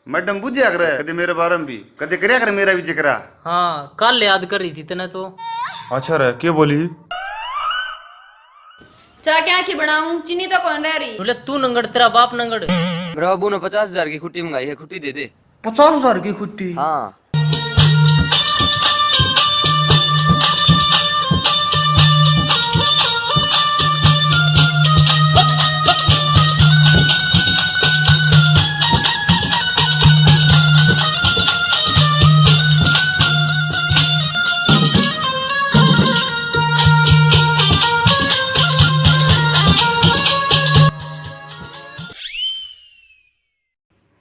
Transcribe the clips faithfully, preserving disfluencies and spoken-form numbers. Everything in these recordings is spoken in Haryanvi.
मैडम बुझ्या करे कदे मेरे बारे में भी, कदे करया करे मेरा भी जिक्रा। हाँ, कल याद कर रही थी तने तो। अच्छा रे, के बोली? चाह क्या की बनाऊं? चीनी तो कौन रह रही? बोले, तू नंगड़, तेरा बाप नंगड़। मेरे बाबू ने पचास हजार की खुट्टी मंगाई है, खुट्टी दे दे। पचास हजार की खुट्टी? हाँ।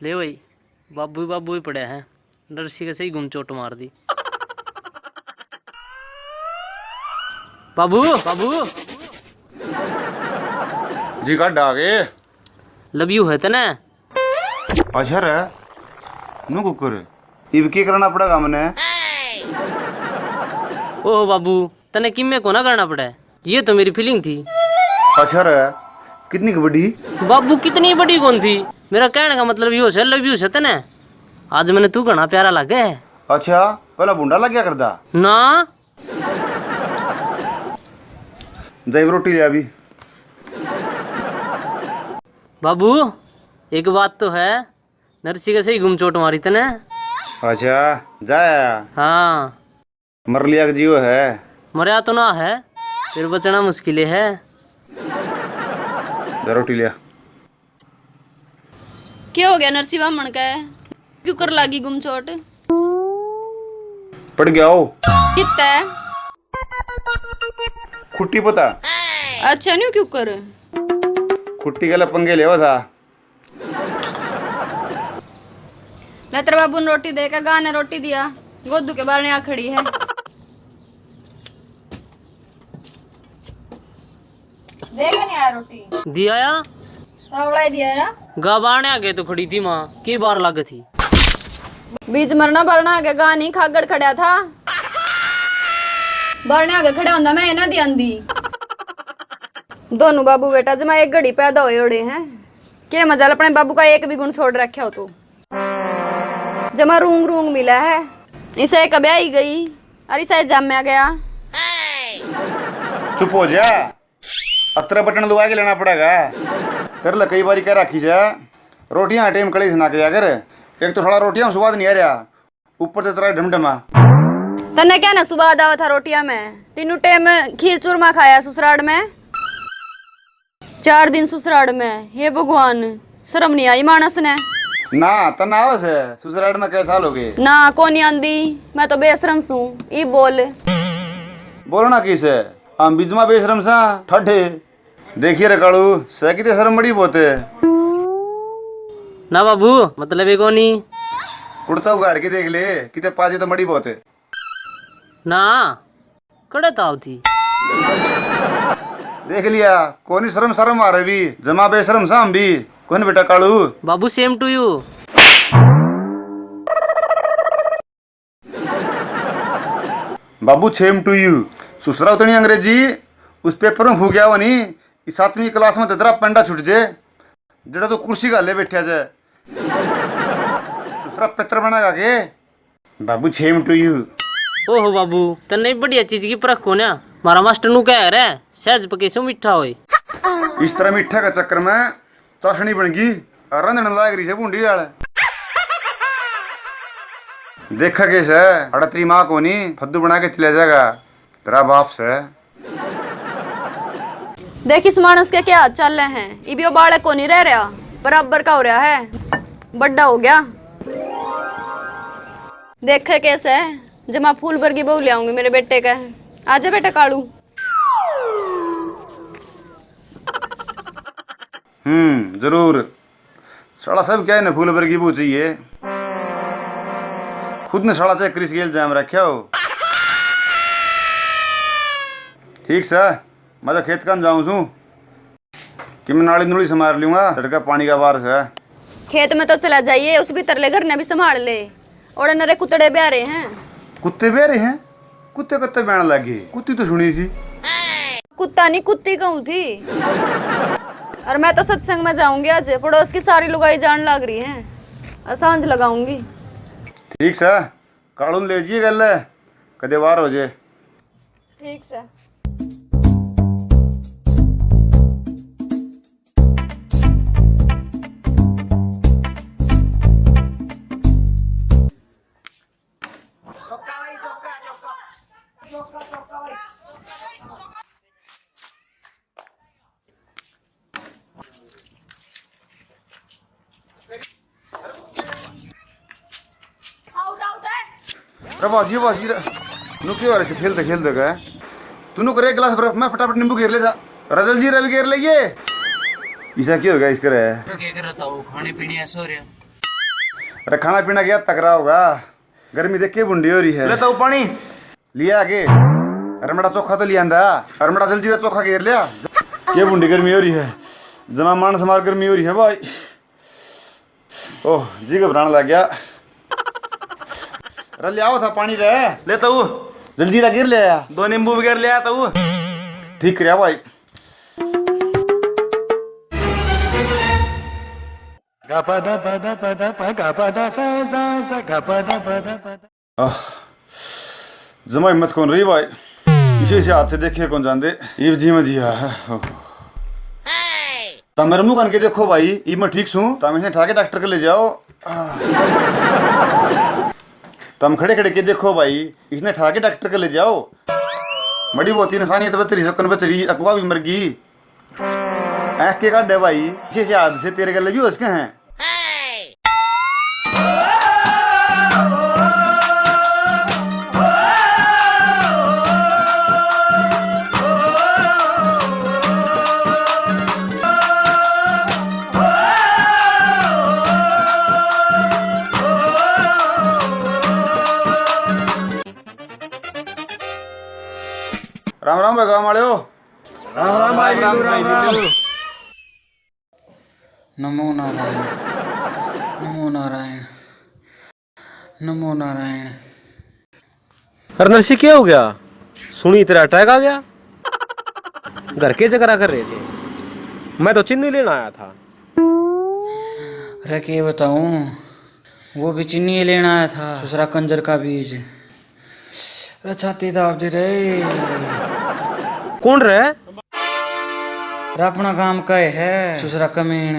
ले भाई, बाबू ही बाबू ही पड़े हैं, नरसी के सही गुम चोट मार दी। बाबू, बाबू। जी का डागे? लव यू है तने? अच्छा रे, नू कुकर, इब के करना पड़ेगा मने? ओह बाबू, तने किम्मे को ना करना पड़े, ये तो मेरी फीलिंग थी। अच्छा रे, कितनी की बड़ी? बाबू, कितनी बड़ी कौन थी, मेरा कहने का मतलब यो है, लव यू है तने। आज मैंने तू घना प्यारा लगे। अच्छा, पहला भूंडा लग गया करदा? ना। जाइब रोटी ले अभी। बाबू, एक बात तो है, नरसी के सही गुम चोट मारी तने। अच्छा, जाया? हाँ। मर लिया के जीव है? मरया तो ना है, फिर बचना मुश्किल है। जा रोटी लिया। के हो गया नरसी बामण के? क्यों कर लागी गुम चोट? पड़ गया हो। कित्ते? खुट्टी पता। अच्छा, न्यू क्यों कर? खुट्टी के लिए पंगे लेवा था। ले तेरे बाबू ने रोटी दे के, गा ने रोटी दिया, गोदू के बारणे आ खड़ी है। देख नहीं आया रोटी। दिया या? सावला ही दिया या? गा बारणे आगे तो खड़ी थी माँ, की बार लग थी? बीच मरना बारना आगे गा नहीं, खागड़ खड़ा था। बारणे आगे खड़ा होंदा मैं ना दी आंदी। दोनों बाबू बेटा जमा एक घड़ी पैदा होए ओड़े हैं। के मजाल अपने बाबू का एक भी गुण छोड़ रखे हो तो। जमा रूंग रूंग मिला है। इसे एक ब्याही गई, अरे इसे जाम्या गया। चुप हो जा। अब तेरा बटन दबा के लेना पड़ेगा। तेरे लिए कई बारी कह रखी जा, रोटियां टाइम कलेश ना करया कर। एक तो साला रोटियां में स्वाद नहीं आ रहा, ऊपर से तेरा ढमढमा। तन्ने क्या ना स्वाद आवा था रोटियां में? तीनों टाइम खीर चूरमा खाया ससुराल में। चार दिन ससुराल में, हे भगवान, शर्म नहीं आई मानस ने? ना, तन्ने आवे से, ससुराल में कै साल हो गए? ना, कोनी आंदी, मैं तो बेशरम सूं। ई बोल। बोलना किस है? हम भी जमा बेशरम सा, ठठे। देखिए रे कालू, सै किते शर्म मड़ी बहुत है। ना बाबू, मतलब ही कोनी। कुर्ता उगाड़ के देख ले, किते पाजे तो मड़ी बहुत है। ना, कड़े ताव थी। देख लिया, कोनी शर्म शर्म आ रही भी, जमा बेशरम सा हम भी। कौन बेटा कालू? बाबू, same to you। Babu, same to you। सुसरा उतनी अंग्रेजी उस पेपर में फूक गया हो नी, इस सातवीं क्लास में तो तेरा पंडा छूट जे, जेड़ा तू कुर्सी घाले बैठा जे। सुसरा पेपर बनागा के? बाबू, same to you। ओहो बाबू, तन्ने बढ़िया चीज की परख कोन्या। मारा मास्टर नू कह रहा है, सहज पके सो मीठा होए। इस तरह मीठा का चक्कर में चाशनी बन गई और रंधन लाग रही है बूंदी आल। देखा कैसे, अड़ा तेरी माँ कोनी, फद्दू बना के चले जाएगा। तेरा बाप से। देख इस मानस के क्या हाल चाल हैं। इब यो बालक को नहीं रह रहा, बराबर का हो रहा है, बड्डा हो गया। देखे कैसे है, जमा फूल वर्गी बहू ले आऊंगी मेरे बेटे के। आजा बेटा कालू। हम्म, जरूर। साला सब क्या है ना फूल वर्गी बहू चाहिए। खुद ने साला चाहे क्रिस गेल जाम रखा हो। ठीक सा, मैं तो खेत कान जाऊं सूं। कि मैं नाली नुली संभाल लूंगा, लड़का पानी का वार से। खेत में तो चला जाइए, उस भीतरले घर ने भी संभाल ले। और नरे कुतड़े ब्याह रहे हैं। कुत्ते ब्याह रहे हैं? कुत्ते कत्ते ब्याहने लग गए? कुत्ती तो सुनी सी। कुत्ता नहीं, कुत्ती कहूँ थी। और मैं तो सत्संग में जाऊंगी आज, पड़ोस की सारी लुगाई जान लाग रही हैं। सांझ लगाऊंगी। ठीक सै, कालू ने ले जाइए गल, कदे बाहर हो जे। ठीक सै। अरे बाजी, बाजी रे। नु क्यों हो रहा है, खेलते खेलते गए। तू नु करे एक गिलास बर्फ में फटाफट नींबू घेर ले जा। रजल जी, रवि घेर ले ये। इसा क्यों हो गया इसके रे? क्या करता हूँ, खाने पीने ऐसा हो रहा। अरे खाना पीना क्या तगड़ा होगा, गर्मी देख के बुंडी हो रही है। ले तो पानी। लिया आगे। अरे मेरा चोखा तो लिया आंदा। अरे मेरा जल्दी रे चोखा घेर लिया। के बुंडी गर्मी हो रही है, जमा मानस मार गर्मी हो रही है भाई। ओह, जी घबराने लग गया। अरे ले आओ था पानी रे। ले तो जल्दी रे घेर ले आया। दो नींबू वगैरह ले आया तो ठीक करया भाई। आह, जमा हिम्मत कौन रही भाई, इसे इसे हाथ से देखे कौन जाते। इब जी में जी है। ओह। तम मेरे मुंह कान के देखो भाई, इब मैं ठीक सूं। तम इसे ठा के डॉक्टर के ले जाओ। आह। तम खड़े खड़े के देखो भाई, इसने ठा के डॉक्टर के ले जाओ। मड़ी बहुत इंसानियत बच रही, सकन बच रही, अकवा भी मर गई। ऐस के काढे भाई, इसे इसे हाथ से तेरे गले भी हो सके हैं। राम राम भाई गांव वाले हो। राम राम भाई, राम राम भाई, राम। नमो नारायण, नमो नारायण, नमो नारायण। अरे नरसी, क्या हो गया? सुनी तेरा अटैक आ गया। घर के झगड़ा कर रहे थे, मैं तो चीनी लेना आया था। अरे के बताऊं, वो भी चीनी लेना आया था, ससुरा कंजर का बीज। अरे छाती दाब दे रे। कौन रे? अरे अपना काम का है, ससुरा कमीण।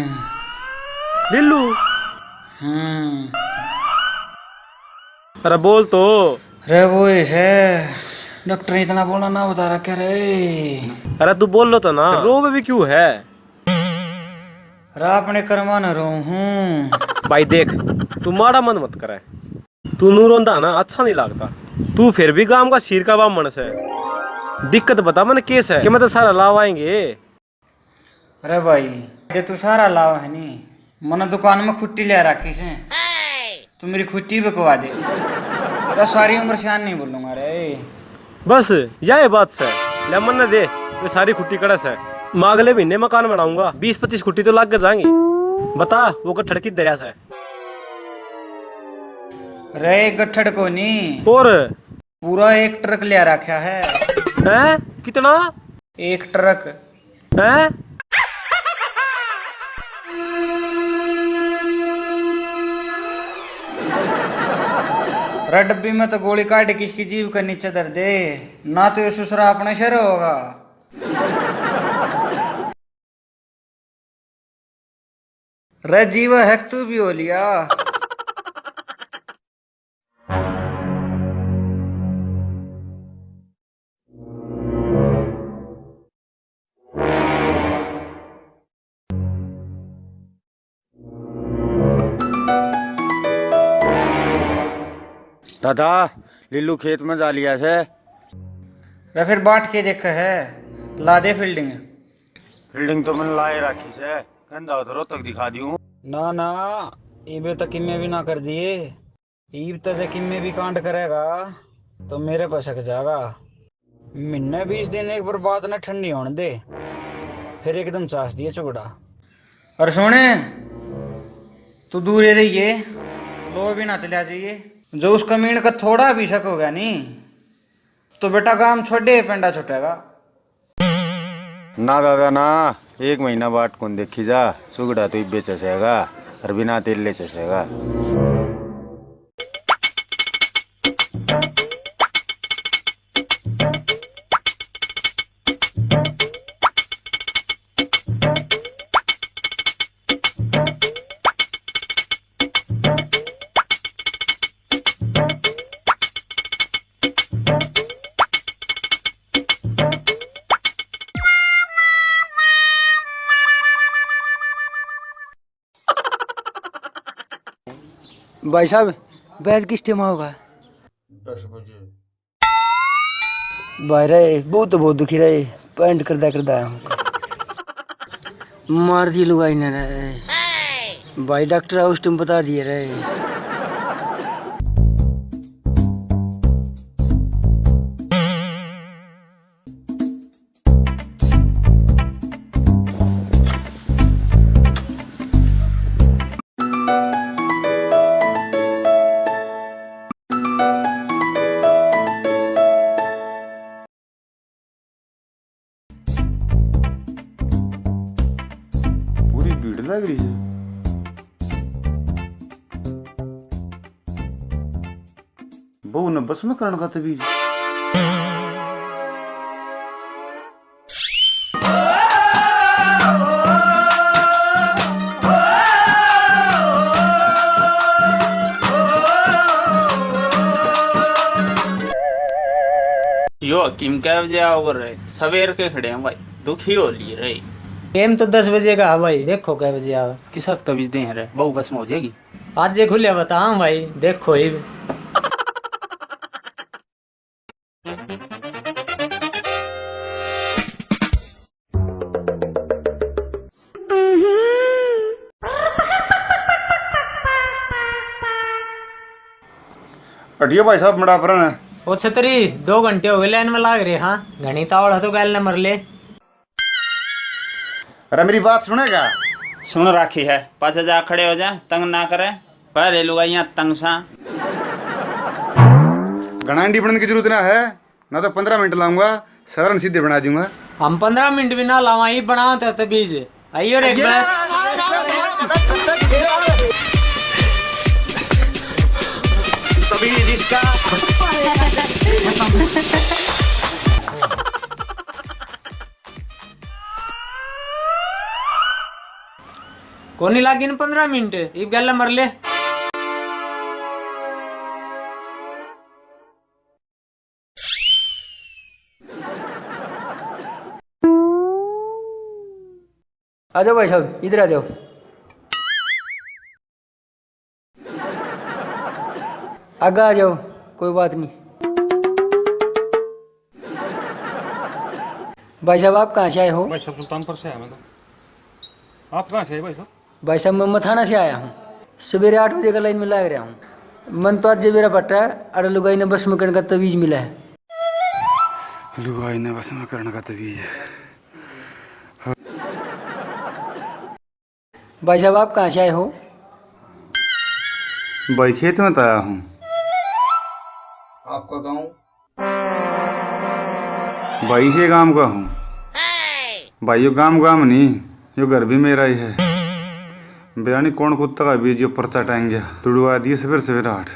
बिल्लू। हम्म। अरे बोल तो। रे वो ही है, डॉक्टर ने इतना बोला ना बता रखा रे। अरे तू बोल लो तो ना, रो भी क्यों है? रा अपने कर्मा न रो हूँ। भाई देख, तू माड़ा मन मत करे। तू नू रोंदा ना अच्छा नहीं लगता। तू फिर भी गांव का सिर का बामण से। दिक्कत बता मन के से कि मैं तो सारा लावाएंगे। अरे भाई, जे तू सारा लावा है नी, मने दुकान में खुट्टी ले रखी से। तू मेरी खुट्टी बिकवा दे। तेरा सारी उम्र शान नहीं बोलूंगा रे। बस, या बात सै। ले मन्ने दे, ये सारी खुट्टी कड़े सै। मैं अगले महीने मकान बनाऊंगा, बीस पच्चीस खुट्टी तो लाग के जाएंगे। बता, वो गठड़ किधर है सै? रे, गठड़ को नहीं। और? पूरा एक ट्रक ले रखा है। हैं? कितना? एक ट्रक। हैं? रे डब्बी में तो गोली काट के इसकी जीभ के नीचे धर दे, ना तो ये ससुरा अपने सिर होगा। रे जीवा है तू भी हो लिया। दादा, लीलू खेत में जा लिया से। रे फिर बाट के देखे है, ला दे फील्डिंग। फील्डिंग तो मैंने ला ही रखी से, कंधा उधरों तक दिखा दूं। ना ना, इबे तक किमे भी ना कर दिए। ईब तै जै किमे भी कांड करेगा तो मेरे पे शक जागा। महीने बीस दिन एक बार बात नै ठंडी होण दे, फिर एकदम चास दिए चुगड़ा। अरे सोने, तू दूर ही रहिए, लो भी ना चला जाइए। जो उस कमीण का थोड़ा भी शक हो गया नी, तो बेटा काम छोड़े पेंडा छुटेगा। ना दादा ना, एक महीना बाट कौन देखी जा, चुगड़ा तो इब्बे चसेगा। और बिना तेल ले चुसेगा। भाई साहब, बैद किस टाइम आओगा? दस बजे। भाई रे, बहुत तो बहुत दुखी रहे, पैंट करदा करदा आया हूँ। मार दी लुगाई ने रे। भाई डॉक्टर उस टाइम बता दिए रे। पूरी भीड़ लग रही है। बहू ने बस में करण का तबीज। यो हकीम कै बजे आओगे रे? सवेर के खड़े हैं भाई, दुखी हो लिए रे। टाइम तो दस बजे का है भाई, देखो कै बजे आवे। किसा तबीज दे रे, बहू बस में हो जाएगी। आज ये खुले बताऊं भाई, देखो ही। हटियो भाई साहब, मड़ा पर। ओ छतरी, दो घंटे हो गए लाइन में लाग रहे। हाँ, घणी तावड़ है तो गैल ने मर ले। अरे मेरी बात सुनेगा? सुन राखी है, पाछे जा खड़े हो जा, तंग ना करे। पहले लुगाइयां तंग सा। घना अंडी बनने की जरूरत ना है, ना तो पन्द्रह मिनट लाऊंगा, साधारण सीधे बना दूंगा। हम पन्द्रह मिनट भी ना लावा, ही बनाओ तो तबीज। आइयो रे एक बार। तबीज इसका। कोनी लागी न पन्द्रह मिनट, इब गल मर ले। आ जाओ भाई साहब, इधर आ जाओ। आगे आ जाओ, कोई बात नहीं। भाई साहब, आप कहाँ से आए हो? भाई साहब, सुल्तानपुर से आया मैं तो। आप कहाँ से आए भाई साहब? भाई साहब, मैं मथाना से आया हूँ। सवेरे आठ बजे का लाइन में लाग रहा हूँ। मन तो आज बेरा पट्टा है, अरे लुगाई ने बस में करण का तवीज मिला है। लुगाई ने बस में करण का तवीज। भाई साहब, आप कहाँ से आए हो? भाई, खेत में तो आया हूँ। आपका गांव? भाई, इसे गांव का हूँ। भाई, यो गांव, गांव नहीं, यो घर भी मेरा ही है। बिरानी कौन कुत्ता का बीज यो पर्चा टांग गया, तुड़वा दिए सवेरे सवेरे आठ।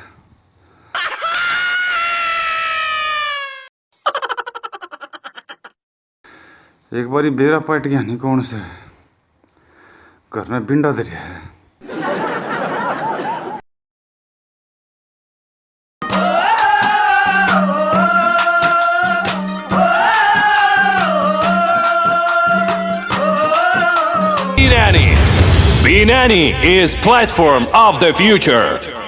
एक बारी बेरा पट गया नहीं कौन से घर में बिंडा धरया है। Binani. Binani is platform of the future.